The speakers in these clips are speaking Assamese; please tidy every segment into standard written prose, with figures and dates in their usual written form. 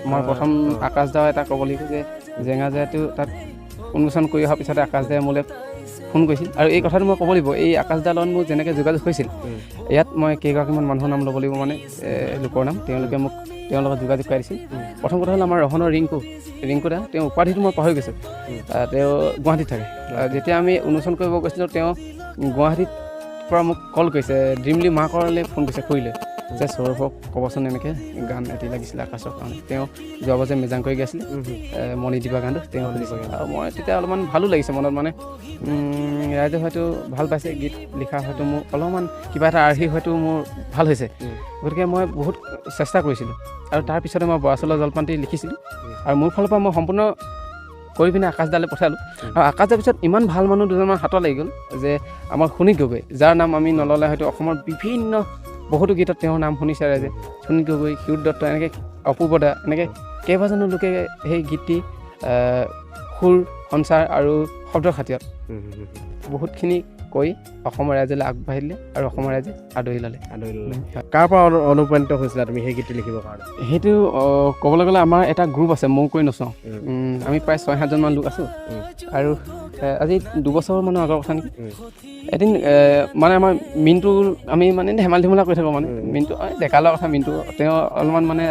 মই প্ৰথম আকাশ দা এটা ক'ব লাগিব যে জেঙা জেয়াটো তাত উন্মোচন কৰি অহাৰ পিছতে আকাশ দাই মোলৈ ফোন কৰিছিল। আৰু এই কথাটো মই ক'ব লাগিব, এই আকাশ দাৰ লগত মোৰ যেনেকৈ যোগাযোগ হৈছিল, ইয়াত মই কেইগৰাকীমান মানুহৰ নাম ল'ব লাগিব, মানে লোকৰ নাম, তেওঁলোকে মোক তেওঁৰ লগত যোগাযোগ কৰাই দিছিল। প্ৰথম কথা হ'ল আমাৰ ৰহনৰ ৰিংকু, ৰিংকু দা, তেওঁৰ উপাধিটো মই পাহৰি গৈছোঁ, তেওঁ গুৱাহাটীত থাকে। যেতিয়া আমি উন্মোচন কৰিব গৈছিলোঁ, তেওঁ গুৱাহাটীত পৰা মোক কল কৰিছে, ড্ৰিমলি মাকৰলৈ ফোন কৰিছে খুৰীলৈ, যে সৌৰভক ক'বচোন এনেকৈ গান এটি লাগিছিলে আকাশৰ কাৰণে। তেওঁ যোৱা বছৰ মেজাংকৰি গাইছিলে মণি দিবা গানটো, তেওঁ সুধিছে। আৰু মই তেতিয়া অলপমান ভালো লাগিছে মনত, মানে ৰাইজে হয়তো ভাল পাইছে গীত লিখা, হয়তো মোৰ অলপমান কিবা এটা আৰ্হি হয়তো মোৰ ভাল হৈছে। গতিকে মই বহুত চেষ্টা কৰিছিলোঁ। আৰু তাৰপিছতে মই বৰাচাউলৰ জলপানটি লিখিছিলোঁ আৰু মোৰ ফালৰ পৰা মই সম্পূৰ্ণ কৰি পিনে আকাশ দালৈ পঠালোঁ। আৰু আকাশ দাৰ পিছত ইমান ভাল মানুহ দুজনমান হাতত লাগি গ'ল যে আমাৰ শোণিত গগৈ, যাৰ নাম আমি নল'লে হয়তো অসমৰ বিভিন্ন বহুতো গীতত তেওঁৰ নাম শুনিছে ৰাইজে, শোণিত গগৈ, ক্ষীৰোদ দত্ত, এনেকৈ অপূৰ্ব দা, এনেকৈ কেইবাজনো লোকে সেই গীতটি সুৰ সঞ্চাৰ আৰু শব্দৰ খাতিৰত বহুতখিনি কৈ অসমৰ ৰাইজলৈ আগবাঢ়ি দিলে আৰু অসমৰ ৰাইজে আদৰি ল'লে। আদৰি ল'লে। কাৰ পৰা অনুপ্ৰাণিত হৈছিলা তুমি সেই গীতটি লিখিবৰ কাৰণে? সেইটো ক'বলৈ গ'লে আমাৰ এটা গ্ৰুপ আছে, মৌ কৰি নচাওঁ, আমি প্ৰায় 6-7জনমান লোক আছোঁ। আৰু আজি 2 বছৰমানৰ আগৰ কথা নেকি, এদিন মানে আমাৰ মিণ্টু, আমি মানে ধেমালি ধুমলা কৰি থাকোঁ, মানে মিণ্টু ডেকা ল'ৰা কথা, মিণ্টু তেওঁ অলপমান মানে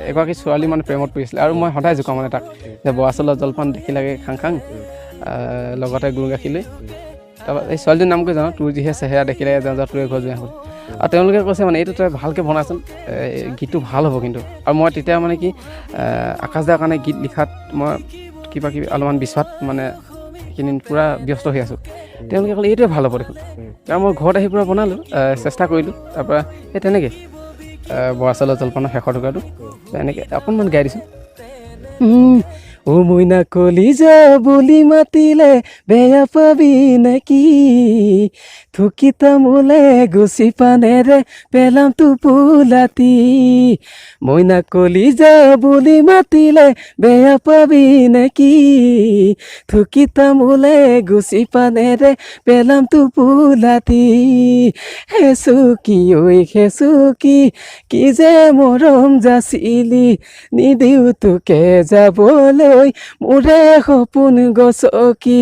এগৰাকী ছোৱালী মানে প্ৰেমত পৰিছিলে। আৰু মই সদায় জোকাওঁ মানে তাক যে বৰা চাউলৰ জলপান দেখি লাগে খাং খাং, লগতে গুৰ গাখীৰ লৈ। তাৰপৰা এই ছোৱালীজনীৰ নাম কৈ যাওঁ, তোৰ যিহে চেহেৰা দেখিলে যাওঁ যাওঁ তোৰে ঘৰ জোঁৱাই হ'ল। আৰু তেওঁলোকে কৈছে মানে এইটো তই ভালকৈ বনাচোন, গীতটো ভাল হ'ব কিন্তু। আৰু মই তেতিয়া মানে কি আকাশ দাৰ কাৰণে গীত লিখাত মই কিবা কিবি অলপমান বিচৰাত মানে এইকেইদিন পূৰা ব্যস্ত হৈ আছোঁ। তেওঁলোকে ক'লে এইটোৱে ভাল হ'ব দেখোন। তাৰ মই ঘৰত আহি পূৰা বনালোঁ, চেষ্টা কৰিলোঁ। তাৰপৰা সেই তেনেকৈ বৰা চাউলৰ জলপানৰ শেষৰ টুকুৰাটো এনেকৈ অকণমান গাই দিছোঁ। অ' মইনা কলিজা বুলি মাতিলে বেয়া পাবি নেকি, থুকি তামোলে গুচি পানেৰে পেলাম টোপোলাটি। মইনা কলিজা বুলি মাতিলে বেয়া পাবি নেকি, থুকি তামোলে গুচি পানেৰে পেলাম টোপোলাটি। হেচুকি ঐ হেচুকি কি যে মৰম যাচিলি, নিদিওঁ তোকে যাবলৈ মোৰে সপোন গছকি।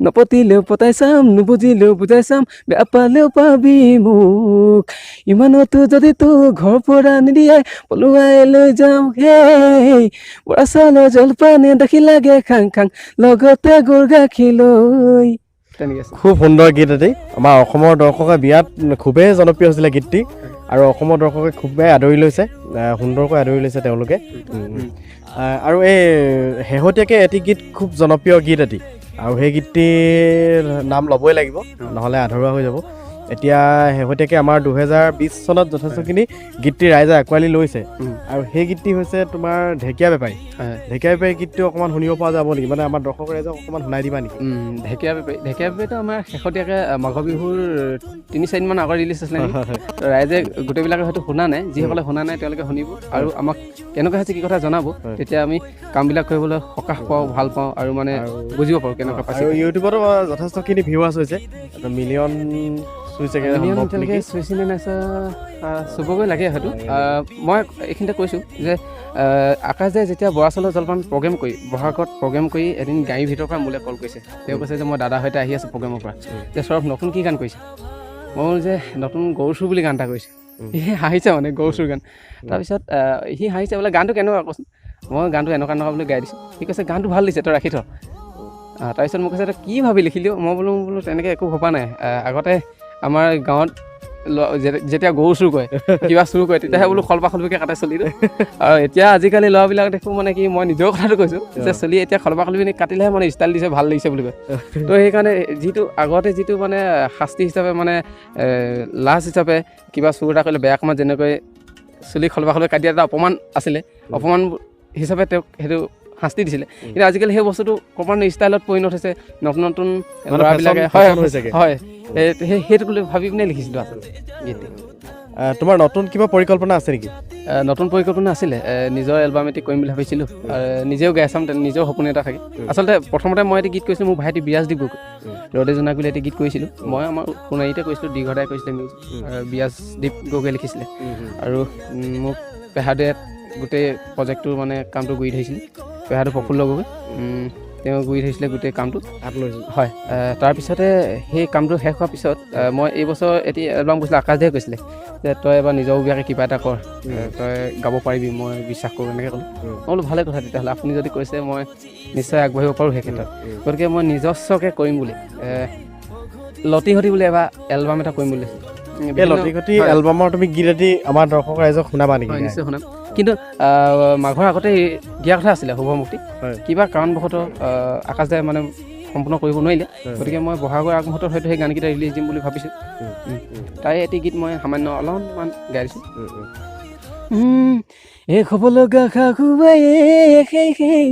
নপতিলেও পতাই চাম, নুবুজিলেও বুজাই চাম, বেয়া পালেও পাবি মোক। ইমানতো যদি তোৰ ঘৰ পৰা নিদিয়ে পলুৱাই লৈ যাম হেই, বৰা চাউলৰ জলপানে দেখি লাগে খাং খাং, লগতে গুৰ গাখীৰ লৈ। তেনেকৈ আছে। খুব সুন্দৰ গীত এটি। আমাৰ অসমৰ দৰ্শকে বিৰাট খুবেই জনপ্ৰিয় হৈছিলে গীতটি আৰু অসমৰ দৰ্শকে খুবেই আদৰি লৈছে, সুন্দৰকৈ আদৰি লৈছে তেওঁলোকে। আৰু এই শেহতীয়াকৈ এটি গীত খুব জনপ্ৰিয় গীত এটি, আৰু সেই গীতটিৰ নাম ল'বই লাগিব, নহ'লে আধৰুৱা হৈ যাব। এতিয়া শেহতীয়াকৈ আমাৰ 2020 চনত যথেষ্টখিনি গীতটি ৰাইজে আঁকোৱালি লৈছে। আৰু সেই গীতটি হৈছে তোমাৰ ঢেকীয়া বেপাৰী। ঢেকীয়া বেপাৰী গীতটো অকণমান শুনিব পৰা যাব নেকি? মানে আমাৰ দৰ্শক ৰাইজক অকণমান শুনাই দিবা নেকি? ঢেকীয়া বেপাৰী, ঢেকীয়া বেপাৰীটো আমাৰ শেহতীয়াকৈ মাঘৰ বিহুৰ 3-4 দিনমান আগৰ ৰিলিজ আছিলে নেকি। ৰাইজে গোটেইবিলাকে হয়তো শুনা নাই, যিসকলে শুনা নাই তেওঁলোকে শুনিব আৰু আমাক কেনেকুৱা হৈছে কি কথা জনাব। তেতিয়া আমি কামবিলাক কৰিবলৈ সকাহ পাওঁ, ভাল পাওঁ আৰু মানে বুজিব পাৰোঁ কেনেকুৱা পাইছে। আৰু ইউটিউবতো যথেষ্টখিনি ভিউৱাৰ্ছ হৈছে, মিলিয়ন চুইছেগৈ। মিলিয়ন সম্ভৱ এতিয়ালৈকে নেকি? চুইছিলে নাই চুবগৈ লাগে হয়তো। মই এইখিনিতে কৈছোঁ যে আকাশ দাই যেতিয়া বৰা চাউলৰ জলপান প্ৰগ্ৰেম কৰি বহাগত প্ৰগ্ৰেম কৰি এদিন গাড়ীৰ ভিতৰৰ পৰা মোলৈ কল কৰিছে। তেওঁ কৈছে যে মই দাদাৰ সৈতে আহি আছোঁ প্ৰগ্ৰেমৰ পৰা, যে সৌৰভ নতুন কি গান কৰিছে? মই বোলো যে নতুন গৰু চুৰ বুলি গান এটা কৰিছোঁ। সি হাঁহিছে, মানে গৰু চুৰ গান। তাৰপিছত সি হাঁহিছে, বোলে গানটো কেনেকুৱা কচোন। মই গানটো এনেকুৱা এনেকুৱা বুলি গাই দিছোঁ। সি কৈছে গানটো ভাল দিছে, তই ৰাখি থ। তাৰপিছত মোক কৈছে তই কি ভাবি লিখিলি? মই বোলো তেনেকৈ একো ভবা নাই। আগতে আমাৰ গাঁৱত যেতিয়া গৰু চুৰ কৰে, কিবা চুৰ কৰে, তেতিয়াহে বোলো খলপা খলপিকৈ কাটে চুলিটো। আৰু এতিয়া আজিকালি ল'ৰাবিলাক দেখোঁ, মানে কি মই নিজৰ কথাটো কৈছোঁ যে চুলি এতিয়া খলপা খলপি কাটিলেহে মানে ষ্টাইল দিছে, ভাল লাগিছে বুলি কয়। তো সেইকাৰণে যিটো আগতে যিটো মানে শাস্তি হিচাপে, মানে লাজ হিচাপে কিবা চুৰ এটা কৰিলে বেয়া কামত যেনেকৈ চুলি খলপা খলপি কাটি এটা অপমান আছিলে, অপমান হিচাপে তেওঁক সেইটো শাস্তি দিছিলে। কিন্তু আজিকালি সেই বস্তুটো ক'ৰবাত ষ্টাইলত পৰিণত হৈছে, নতুন নতুন মানে ল'ৰাবিলাকে fashion হয় হৈছেগে। হয়, সেইটো বুলি ভাবি পিনে লিখিছিলোঁ আচলতে গীতটি। তোমাৰ নতুন কিবা পৰিকল্পনা আছে নেকি? নতুন পৰিকল্পনা আছিলে, নিজৰ এলবাম এটি কৰিম বুলি ভাবিছিলোঁ, নিজেও গাই চাম, নিজৰ সপোন এটা থাকে। আচলতে প্ৰথমতে মই এটি গীত কৰিছিলোঁ, মোৰ ভাইটি বিৰাজদীপ গগৈ, ৰ'দে জোনাক বুলি এটি গীত কৰিছিলোঁ। মই আমাৰ সোণাৰীতে কৰিছিলোঁ, দীৰ্ঘদাই কৰিছিলে মিউজিক, বিৰাজদীপ গগৈয়ে লিখিছিলে। আৰু মোক পেহাদে গোটেই প্ৰজেক্টটোৰ মানে কামটো গুৰি ধৰিছিলে, পেহাটো প্ৰফুল্ল গগৈ, তেওঁ গুৰি ধৰিছিলে গোটেই কামটো। হাত লৈছোঁ। হয়, তাৰপিছতে সেই কামটো শেষ হোৱাৰ পিছত মই এইবছৰ এটি এলবাম কৈছিলোঁ, আকাশ দাই কৈছিলে যে তই এবাৰ নিজৰববীয়াকৈ কিবা এটা কৰ, তই গাব পাৰিবি, মই বিশ্বাস কৰোঁ, এনেকৈ ক'লে। মই বোলো ভালে কথা তেতিয়াহ'লে, আপুনি যদি কৈছে মই নিশ্চয় আগবাঢ়িব পাৰোঁ সেই ক্ষেত্ৰত। গতিকে মই নিজস্বকৈ কৰিম বুলি লতিহতি বুলি এবাৰ এলবাম এটা কৰিম বুলি লৈছোঁ। এই বিভিন্ন লতিঘটি হয়। এলবামৰ তুমি গীত এটি আমাৰ দৰ্শক ৰাইজক শুনাবা নেকি? হয়, নিশ্চয় শুনাম। কিন্তু মাঘৰ আগতে দিয়া কথা আছিলে শুভমুক্তি, হয়। কিবা কাৰণবশতঃ আকাশ দাই মানে সম্পূৰ্ণ কৰিব নোৱাৰিলে। হয়। গতিকে মই বহাগৰ আগমুহূৰ্তত হয়তো সেই গানকেইটা ৰিলিজ দিম বুলি ভাবিছোঁ। তাৰে এটি গীত মই সামান্য অলপমান গাই দিছোঁ। এই হ'ব লগা শাহুৱাই সেই সেই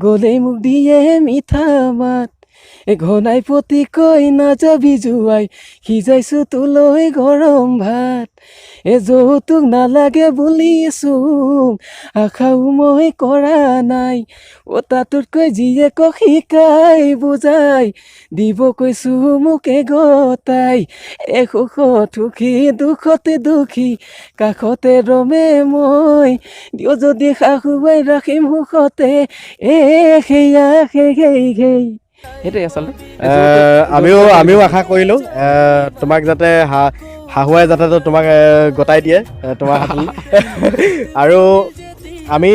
গ'লেই মোক দিয়ে মিঠা মাত, এই ঘনাই পতি কৈ নাযাবি জোৱাই, সিজাইছো তোলৈ গৰম ভাত, এ যৌতুক নালাগে বুলিছো আশাও মই কৰা নাই, অ তাতোতকৈ জীয়েকক শিকাই বুজাই দিব কৈছো মোকে গতাই, এ সুখত সুখী দুখতে দুখী কাষতে ৰমে মই, দিওঁ যদি শাহুৱাই ৰাখিম সুখতে, এ সেয়া সেই সেই সেই। সেইটোৱে আচলতে। আমিও আশা কৰিলোঁ তোমাক যাতে শাহুৱাই যাতে তোমাক গতাই দিয়ে তোমাৰ হাতত। আৰু আমি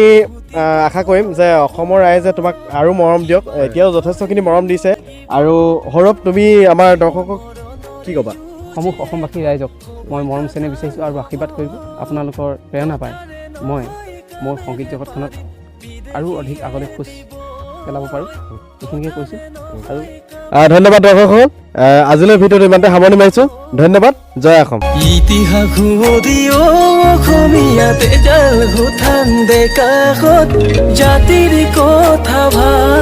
আশা কৰিম যে অসমৰ ৰাইজে তোমাক আৰু মৰম দিয়ক, এতিয়াও যথেষ্টখিনি মৰম দিছে। আৰু সৌৰভ, তুমি আমাৰ দৰ্শকক কি ক'বা? সমূহ অসমবাসী ৰাইজক মই মৰম চেনেহ বিচাৰিছোঁ আৰু আশীৰ্বাদ কৰিব। আপোনালোকৰ প্ৰেৰণা পাই মই মোৰ সংগীত জগতখনত আৰু অধিক আগলৈ খোজ পেলাব পাৰোঁ, এইখিনিকে কৈছোঁ। আৰু ধন্যবাদ দৰ্শকসকল, আজিলৈ ভিডিঅ'টো ইমানতে সামৰণি মাৰিছোঁ। ধন্যবাদ, জয় অসম। ইতিহাস সুঁৱৰি অসমীয়া তেজাল হুথান ডেকাহঁত জাতিৰ কথা ভাব।